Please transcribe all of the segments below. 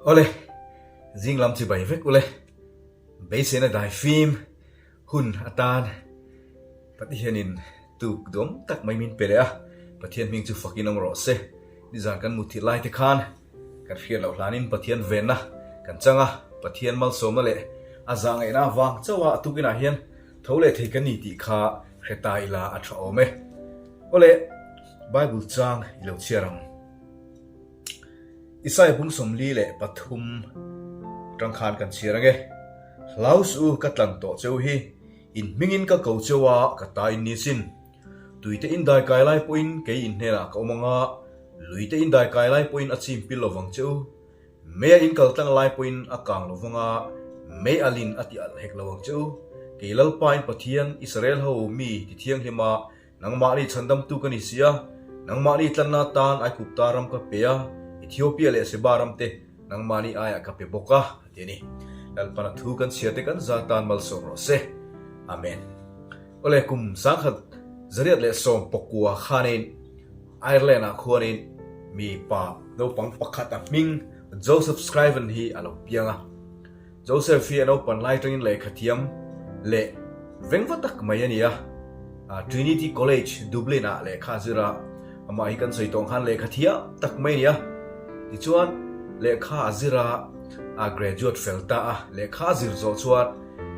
Awle, zing lam chibai vek ule. Beiseina dai fim hun atan Pathianin tuk duam tak mai min pe leh a, Pathian hming chu fakin awm rawh se. Nizan kan mutthilh lai te khan kan hriat loh hlanin Pathian venna kan chang a, Pathian malsawmna leh a zahngaihna avang chauh a tukinah hian tho leh thei kan ni tih kha hre ta ila a tha awm e. Awle, Bible chang i lo chhiar ang. Isaiah bung 43 tang khan kan chhiar ange. Hlau suh u ka tlan tawh cheu hi, in hmingin ka ko cheu a, ka ta in ni sin. Tuite in dai kai lai pawhin kei in hnenah ka awm anga, luite in dai kai lai pawhin a chim pil lovang cheu. Mei a in kal tlang lai pawhin a kang lovang a, mei alin a ti alh hek lo ang cheu. Kei Lalpa in Pathian, Israel ho mi ti thianghlim a, Nangmahni chhandamtu ka ni si a, nangmahni tlanna atan Aigupta ram ka pe a, Ethiopia leh Seba ram te nangmahni aiah ka pe bawk a, a ti a ni. Lalpana thu kan chhiar te kan za tan malsawm rawh se. Amen. Awle, kum 1919 khanin Ireland-ah khuanin mi pa naupang pakhat a hming Joseph Scriven hi a lo piang a. Joseph hi a naupan lai atangin lehkha thiam leh vengva tak mai a ni a. Trinity College, Dublin-ah lehkha a zir a, amah hi kan sawi tawh ang khan lehkha thiam tak mai a ni a. Tichuan, lehkha a zir a, a graduate fel ta a. Lehkha a zir zawh chuan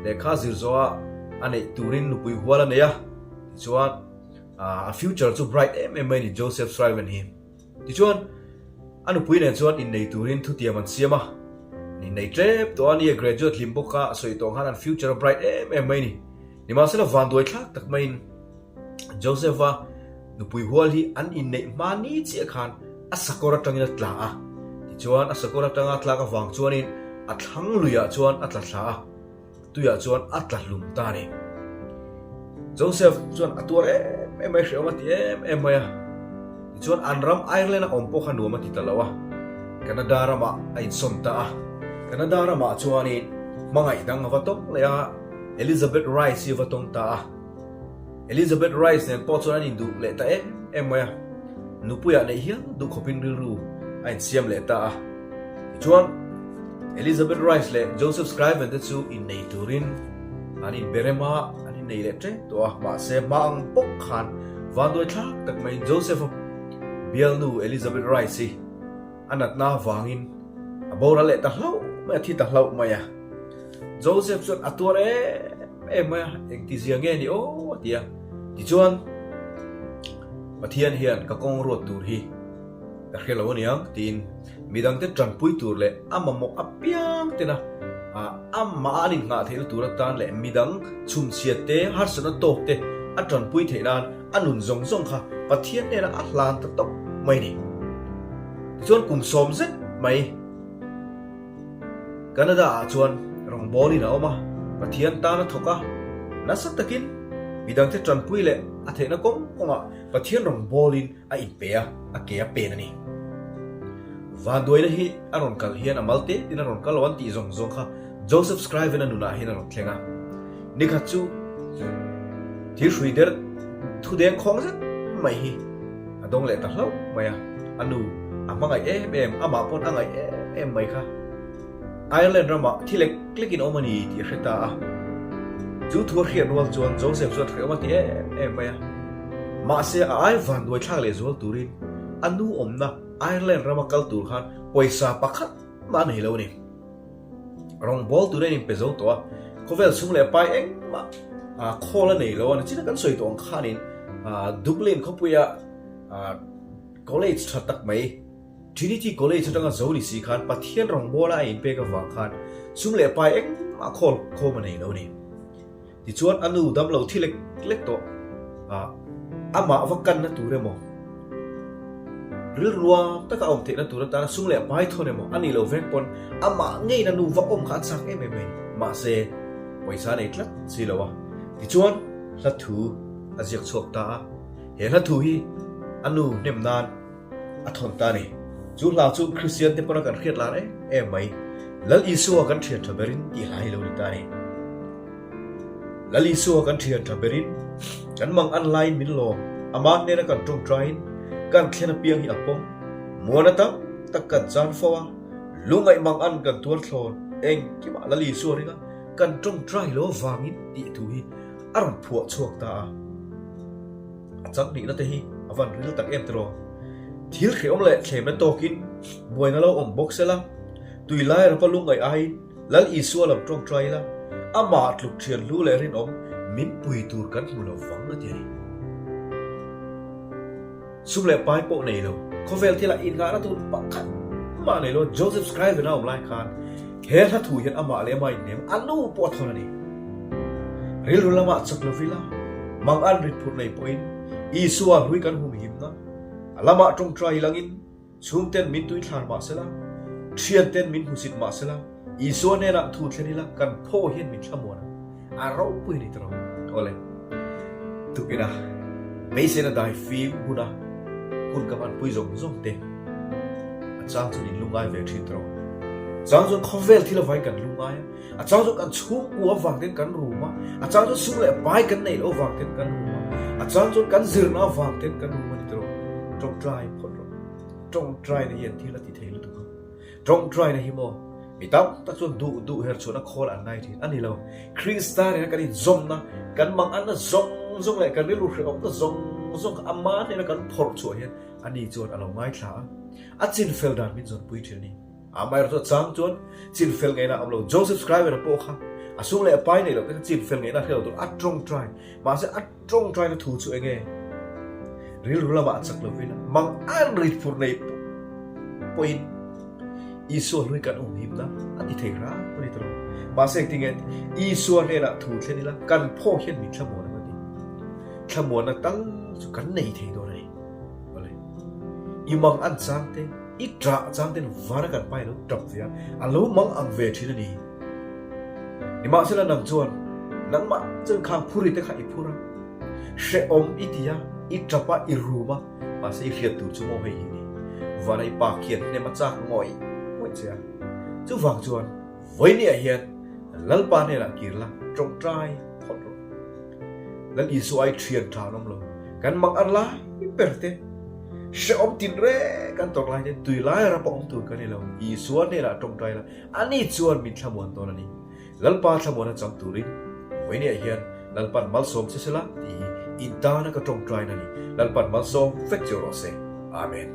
lehkha a zir zawh a, a neih turin nupui hual a nei a. Tichuan, a future chu bright em em mai a ni Joseph Sriven hi. Tichuan, a nupui nen chuan innei turin thutiam an siam a. An innei tlep tawh a ni, a graduate hlim bawk a, a sawi tawh khan an future a bright em em mai a ni. Nimahsela vanduai thlak tak maiin Joseph-a nupui hual hi an inneih hma ni chiah khan a sakawr atangin a tla a. Tichuan, a sakawr atanga a tlak avang chuanin a thlang luiah chuan a tla thla a. Tuiah chuan a tla hlum ta a ni. Joseph chuan a tuar em em mai, hrehawm a ti em em mai a. Tichuan an ram Ireland a awm pawh kha nuam a ti ta lo a, Canada ramah a insawn ta a. Canada ramah chuanin hmangaih dang a va tawng leh a, Elizabeth Rice hi a va tawng ta a. Elizabeth Rice nen pawh chuan an induh leh ta em em mai a, nupuiah neih hial duh khawpin rilru a insiam leh ta a. Tichuan, Elizabeth Rice leh Joseph Scriven te chu innei turin an inberem a, an innei leh ṭep tawh a, mahse hma ang bawk khan vanduai thlak tak maiin Joseph-a bialnu Elizabeth Rice hi a natna avangin a boral leh ta hlauh mai a, thi ta hlauh mai a. Joseph chuan a tuar em em mai a, engtizia nge ni aw a ti a. Tichuan, Pathian hian ka kawng ruat tur hi ka hre lo aniang tiin midangte tanpui tur leh a mamawh apiang tena amah an innghah theihna tur atan leh midang chhumchhiat te, harsatna tawk te a tanpui theih nan a nun zawng zawng kha Pathian hnenah a hlan ta tawp mai a ni. Tichuan kum sawm zet mai Canada ah chuan rawngbawlin a awm a, Pathian tan a thawk a, nasa takin midangte tanpui leh a theihna kawng kawngah Pathian rawngbawlin a inpe a, a ke a pen a ni. Vanduaina hi a rawn kal hian a mal te tin a rawn kal lo an tih zawng zawng kha Joseph Scriven-a nunah hian a rawn thleng a. Nikhat chu thil hrui der thu deng khawng zet mai hi a dawng leh ta hlauh mai a, a nu a hmangaih em em, amah pawn a ngaih em em mai kha. Ireland ramah thi lek lek in awm a ni tih a hre ta a. Chu thu a hriat rual chuan Joseph chuan hrehawm a ti em em mai a. Mahse a ai vanduai thlak leh zual turin a nu awmna Ireland rama kal tur khan pawisa pakhat mah a nei lo a ni. Rawngbâwl turin an inpe zo tawh a, khawvel chhung leh pai engmah khawl a nei lo a ni. China kan sawi tawh ang khanin Dublin khawpuia college tha tak mai Trinity College atanga zo ni si khan Pathian rawngbâwla a inpek avang khan sum leh pai engmah khawl khawm a nei lo a ni. Tichuan a nu damlo thi lek lek tawh a, amah va kanna tur emaw, rilruam taka a awm theihna tur atana sum leh pai thawn emaw a nih loh vek pawn amah ngeiin a nu va awm kha a chak em em mai a ni. Mahse, pawisa a nei tlat si lo a. Tichuan hla thu a ziak chhuak ta a, he hla thu hi a nu hnem nan a thawn ta a ni. Chu hla chu Kristian te pawna kan hriat lar em em mai, Lal Isua kan thian tha berin tih hla hi lo ni ta a ni. Lal Isua kan thian tha berin, kan mang an laiin min lawm, amah hnena kan tawngtaiin kan thlen apiang hi a pawm. Muana tam tak kan chan fo a, Lungaih mang an kan tuar thlawn engkimah Lal Isua ringa kan tawngtai lo vangin tih thu hi a rawn phuah chhuak ta a. A chang nihna te hi a van ril tak em tiraw? Thil hrehawm leh thlemna tawkin buaina lo awm bawk sela, tui lai rapa lungaih aiin Lal Isua lam tawngtai ila, amah tluk thian hlu leh rinawm min pui tur kan hmu lo vang a ti a ni. Sum leh pai pawh nei lo, khawvel thila inngahna tur pakhat mah nei lo Joseph Scriven a awm lai khan he hla thu hian amah leh amah inhnem a nu pawh a thawn a ni. Rilru lamah chak lo vila, mang an rit phurh nei pawhin Isua hlui kan humhimna a lamah tawngtai langin Chhungten min tui thlar mah sela, thianten min hmusit mah sela, Isua hnenah thu thlen ila kan phaw hian min thlamuan a, a ropui a ni tawh. Awle, tukina beiseina dai fim huna hun ka hmanpui zawng zawng te a chang chuan in lungngai ve thin tawh. Chang chuan khawvel thil avangin kan lungngai a, a chang chuan kan chhungkua avang ten kan rum a, a chang chuan sum leh pai kan neih loh avang ten kan rum a, a chang chuan kan zirna avang ten kan rum a ni tawh. Tawngtai phawt rawh. Tawngtaina hian thil a ti thei lutuk a. Tawngtaina hi maw mi tam tak chuan duh duh her chhuahna khawl an ngai thin a ni lo. Krista nena kan inzawmna, kan manganna zawng zawng leh kan rilru hrehawmna zawng zawng kha ama hnena kan phawrh chhuah hian ani chuan a lo ngaithla a, a chinfel dan min zawnpui thin a ni. Amaherawhchu a chang chuan chinfel ngeihna a awm lo. Joseph Scriven-a pawh kha a sum leh a pai nei loh te kha chinfel ngeihna a hre lo tur a tawngtai. Mahse a Tawngtaina thu chu enge? Rilru lamah a chak lovin mang an rit phurh nei pawhin Isua hlui kan awm himna a ti thei hram a ni tawh lo. Mahse engtinge Isua hnenah thu thlen ila kan phaw hian min thlamuan ang a ti. Thlamuanna tal chu kan nei thei dawn a ni. Awle. I mang an chang te, i ṭah chang ten vana kan pai lo ṭap ve a, a lo mang ang ve ṭhin a ni. Nimahsela nang chuan nangmah chuan khang phuri te kha i phur a, hrehawm i ti a, i tap a, i rum a, mahse i hriat tur chu maw hei hi ni. Vana i pa khian hnem a chak ngawih ngawih che a. Chuvang chuan vawinia hian Lalpa hnenah kir la, tawngtai phawt rawh. Lal Isua ai thian tha an awm lo. Kan mang an lai ber te, hrehawm tin reng kan tawrh lai te, tui lai rapa awm tur kan ni lo. Isua hnenah tawngtai la, Ani chuan min thlamuan dawn a ni. Lalpa thlamuana chang turin vawinia hian Lalpan malsawm che sela tih hi in tana ka tawngtaina a ni. Lalpan malsawm vek che rawh se. Amen.